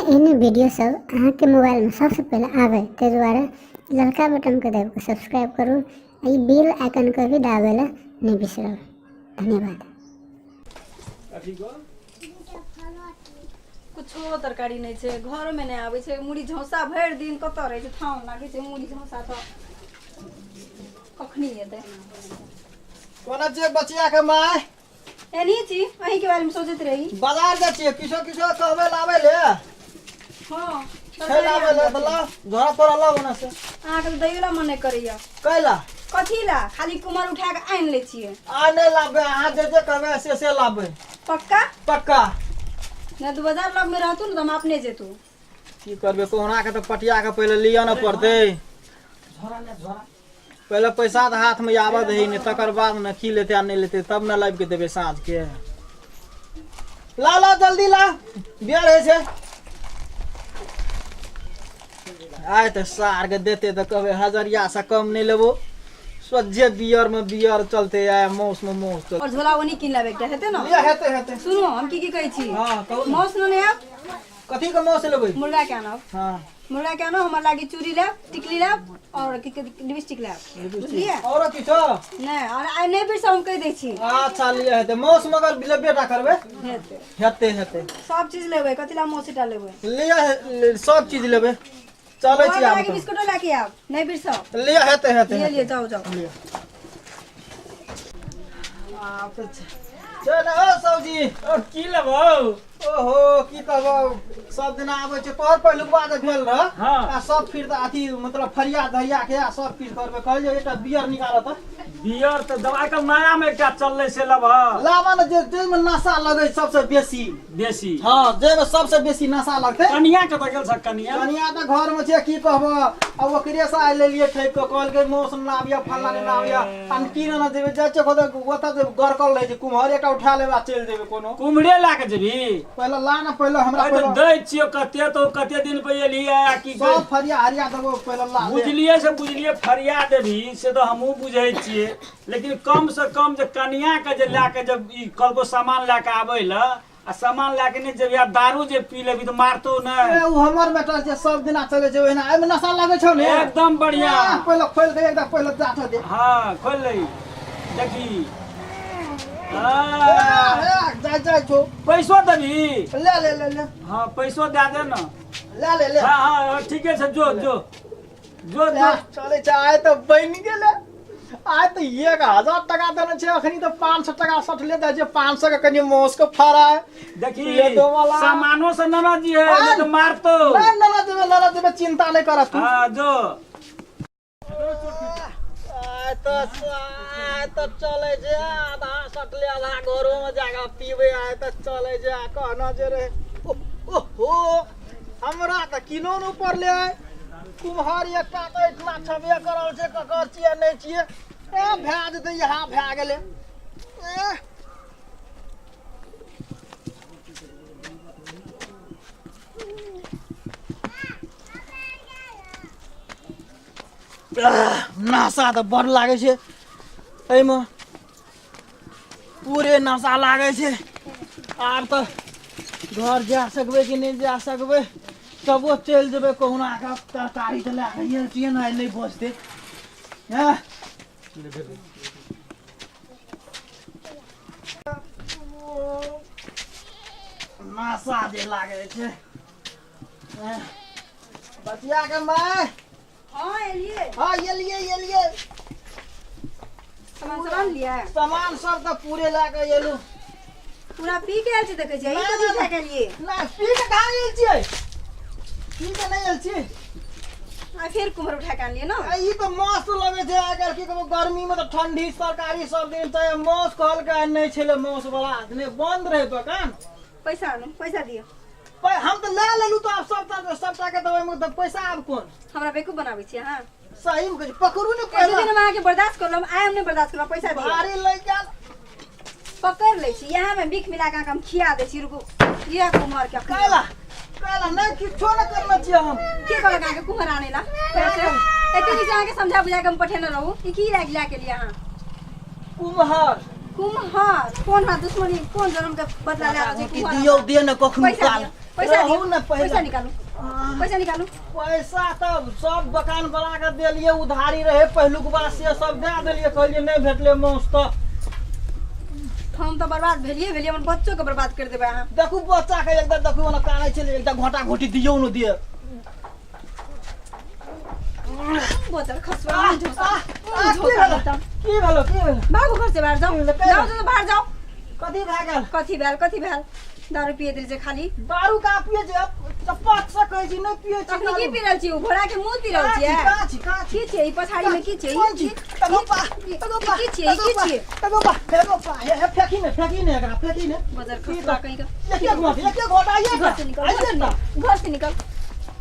एहने वीडियो सब अहाँके मोबाइलमे सबसँ पहिले आबै, ताहि दुआरे ललका बटनके दाबि कऽ सब्सक्राइब करू आ ई बेल आइकनके भी दाबै लए नहि बिसरब। धन्यवाद। कुछो तरकारी नहि छै, घरोमे नहि आबै छै। मुड़ी झौसा भरि दिन कतऽ रहै छै? ठाउन लागै छै। मुड़ी झौसा तऽ कखनी एतै? कोना छियै बचिया के माय? एनही छी, अहीं के बारे में सोचैत रही। बाजार जाइ छियै, किछो किछो कहबै लाबै ले। हाँ। छै लाबै ले तऽ ला, झोरा तोरा ला ओना से। अहाँके तऽ दैयो ला मन नहि करैया। कैला? कथी ला? खाली कुमर उठा कऽ आनि लै छियै। आ नहि लाबे, अहाँ जे जे कहबै से से लाबे। पक्का? पक्का। नहि तऽ बाजार लग में रहतू ने तऽ हम अपने जेतू। की करबै, कहुना के तऽ पटिया के पहिले लिअ ने पड़तै। पहिले पैसा तऽ हाथमे आबऽ दही ने, तकर बाद ने की लेतै आ नहि लेतै, तब ने लाबि के देबै साँझ के। ला ला, जल्दी ला, बेर होइ छै। आइ तऽ सार के देते तऽ कहबै हजरिया से कम नहि लेबो। सोझे बियर में बियर चलते आ मौस में मौस चलते। और झोला ओनी कीन लेबै एकटा, हेतै ने? लिअ, हेतै हेतै। सुनू, हम की की कहै छी। हँ, कहू ने। मौस ने आयब। कथी के मौस लेबै? मुर्गा के आनब। हँ। मुर्गा के आनब, हमर लागी चूड़ी लेब, टिकली लेब और की लिपस्टिक लेब, बुझलियै? और किछो? नहि, और आइ नहि बिरसब, हम कहि दै छी। अच्छा, लिअ, हेतै। मौस मगर लेबे टा करबै। हेतै। हेतै हेतै। सब चीज लेबै, कथी ला मौस टा लेबै? लिअ, सब चीज लेबै। चलै छी आब। लागी बिस्कुटो लए के आब, नहि बिरसब। लिअ, हेतै हेतै। लिअ लिअ, जाउ जाउ। लिअ। आब तऽ चल ओ सौजी। ओ की लेबौ? ओहो, की कहबौ, सब दिना आबै छै तोहर पहिलुकवा जे भेल रह। हाँ। आ सब फिर तऽ अथी मतलब फरिया धरिया के आ सब किछु करबै। कहलियै एकटा बियर निकालऽ तऽ। बियर तऽ दवाइ के माया में एकटा चललै से लेबह? लाबा ने, जे जाहिमे नशा लगै सबसे बेसी। बेसी? हाँ, जाहिमे सबसे बेसी नशा लगतै। कनिया कतऽ गेल छ कनिया? कनिया तऽ घर में छै, की कहबो, आ ओकरे से आइ लेलियै ठकि कऽ। कहलकै मौस लाबिया, फल्ला ने लाबिया, आ की ने जेबै, जाइ छियै ओतऽ, ओतऽ जे गरकल रहै छै कुम्हर, एकटा उठा लेबै आ चलि जेबै। कोनो कुम्हरे लए के जेबही? पहिले ला ने, पहिले हमरा अरे तऽ पहिले दै छियौ कते तो कते दिन पे एलही आ की सब फरिया हरिया देबो, पहिले ला ले। बुझलियै से बुझलियै, फरिया देबही से तऽ हमहूँ बुझै छियै, लेकिन कम से कम जे कनिया के जे लए के जब ई कहलको सामान लए के आबै लए आ सामान लए के नहि जेबही आ दारू जे पी लेबही तऽ मारतौ ए, ने। उ हमर मैटर छै, सब दिना चलै छै ओहिना। एहिमे नशा लगै छौ ने? एकदम बढ़िया। आ, पहिले खोलि दे एकटा, पहिले जाठऽ दे। हाँ, खोल ले, देखी। ए, हाँ। ए, जाइ जाइ छौ। पैसो देबही? ले ले ले ले। हाँ, पैसो दए दे ने। ले ले ले। हाँ हाँ, ठीके छै, जो जो जो जो। चलै छै। आइ तऽ बनि गेलै, आइ तऽ 1000 टका देने छै। अखनी तऽ 500 टका सठले जाइ छै, 500 के कनि मौस के फड़ा। देखी। ले दो वाला। सामानो से ननद जी है, नहीं तो मारतो। नहि, ननद जेबै, ननद जेबै, चिंता नहि करत तू। हाँ, जो। आइ तऽ चलै छै, आधा सटले आधा घरोमे जाकऽ पीबै। आइ तऽ चलै छै। आ कहना जे रहै, ओहो, हमरा तऽ किनो नहि पड़लै आइ। कुम्हर एकटा तऽ एहिठिना छबे करल छै, ककर छियै नहि छियै। ए, भए जेतै, इएह भए गेलै। ए, नशा तऽ बड़ लागै छै एहिमे, पूरे नशा लागै छै। आब तऽ घर जा सकबै कि नहि जा सकबै? तबो चलि जेबै कहुना कऽ। तरकारी तऽ लए कऽ गेल छियै ने, आइ नहि बचतै। हँ, नशा जे लागै छै। हँ, बचिया के माय। हाँ, एलियै। हाँ, एलियै एलियै। सामान सब आनलियै? सामान सब तऽ पूरे लए कऽ एलू। पूरा पी के आयल छी देखै छियै। ई नहि, कथी नहि, उठा के एलियै? नहि, पी के कहाँ गेल छियै? पी के नहि गेल छियै। आ फेर कुम्हर उठा के आनलियै ने? आ ई तऽ मस्त लगै छै आइ काल्हि। की कहबो, गर्मी मे तऽ ठंडी तरकारी सब दिन तऽ माउस कहलकै, आइ नहि छलै माउस वाला, नहि बंद रहै दोकान। पैसा आनू, पैसा दियौ। हम तऽ लए लेलहुँ तऽ आब सबटा सबटा के तऽ ओहिमे तऽ पैसा आब कोन। हमरा बेवकूफ बनाबै छी अहाँ? सही मे कहै छी, पकड़ू ने एक दू पहिले। दिन हम अहाँके बर्दाश्त करलहुँ, आइ हम नहि बर्दाश्त करब। पैसा दियौ। भारी लए गेल। पकड़ लै छी, यहाँ में बिख मिला के अहाँके हम खिया दै छी। रुकू, इएह कुम्हर के अखन। कैला कैला नहि, किछो नहि करने छियै हम। के कहलक अहाँके कुम्हर आनै ला? फेर से एते नीक से अहाँके समझा बुझा के हम पठेने रहू, ई की लागि लए के लिए अहाँ? कुम्हर। कुम्हर कोन? हाथ दुश्मनी कोन जन्म के बदला ले रहल छै की कुम्हर? दियौ, दे ने कखनो पैसा काल। दियौ। पैसा रहू दियौ ने पहिले। पैसा निकालू, पैसा निकालू। पैसा तऽ सब दोकान वाला के देलियै, उधारी रहे पहिलुक बार से सब दए देलियै, कहलियै नहि भेटलै मांस तऽ। हम तऽ बर्बाद भेलिए भेलिए, अपन बच्चो के बर्बाद कर देबै अहाँ। देखू बच्चा के एकटा, देखू ओना कानै छलै, एकटा घोटा घोटी दियौ ने दिअ। बोतल खसवा मुँह झोसा, मुँह की झोसा भेलो? देता। की भेलो, की भेलो? भागू घर से बाहर, जाओ जाओ जाओ बाहर जाओ। कथी भए गेल? कथी भेल, कथी भेल? दारू पियैत रहै छै खाली। दारू का पिए छै? चप्पा से कहै छी नहि पिए छी। अखनी की पी रहल छी? ओ घोड़ा के मुँह पी रहल छियै? काची काची की छियै ई पछाड़ी में? की छियै कोन ई? छी? एगो पा, एगो पा। की छियै ई? की छियै? एगो पा, एगो पा, हे हे, फेकी ने, फेकी ने एकरा, फेकी ने। बजर की खसवा तऽ? कहीं का। एक एक घोट, एक एक घोट आइए। घर से निकल, घर से निकल, घर से निकल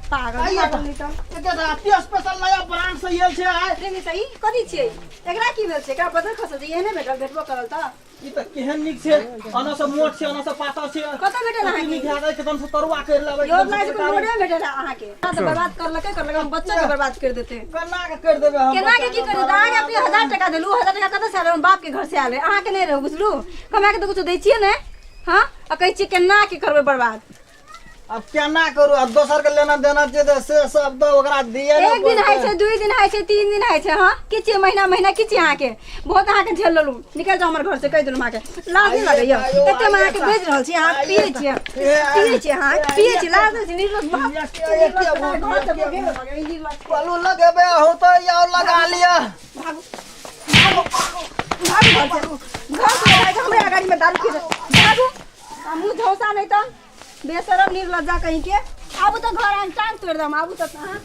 पागल। आइए। पागल नहीं तऽ। एक एक स्पेशल नया ब्रांड से आयल छै आइ। प्रेमी सही कथी छियै? एकरा की भेल छै? एकरा बजर खसल छै, एहने भेटल, भेटबो करल तऽ। ई तऽ केहन नीक छै, एना से मोट छै, एना से पातर छै। कतऽ भेटल अहाँके? नीक हैत, एकदम से तरुआ करि लेबै। यो लागै छै कोनो रोडे भेटल अहाँके। अहाँ तऽ बर्बाद करलकै करलकै, हम बच्चा के बर्बाद कर देते। केना के करि देबै हम? केना के की करू? अहाँके अपने 1000 टका देलू, 1000 टका कतऽ से आयल? हम बाप के घर से आयल, अहाँके नहि रहू बुझलू? कमा के तऽ कुछो दै छियै ने? हँ, आ कहै छियै केना के करबै बर्बाद। अब केना करू? अब दोसर के लेना देना छै तऽ से सब तऽ ओकरा दिए ने एक दिन पड़तै। होइ छै, 2 दिन होइ छै, 3 दिन होइ छै। हँ, की छियै महीना महीना? की छियै अहाँके? बहुत अहाँके झेल लेलहुँ। निकलि जाउ हमर घर से, कहि देलहुँ अहाँके। लाज नहि लगैया? एते हम अहाँके भेज रहल छी, अहाँ पियै छियै, पियै छियै, अहाँ पियै छियै, लाज नहि छै? निर्लज बाप, निर्लज घर से भगेबै, निर्लज। कहलू लगेबै अहूँ तऽ आउ लगा लिअ। भागू भागू भागू घर से, घर से भागू, हमरे अगाड़ी में दारू पी भागू। आ मुँह झौसा नहि तऽ बेशरम निर्लज्जा कहीं के। आबू तऽ घर, आबि टांग तोड़ि देब। आबू तऽ अहाँ।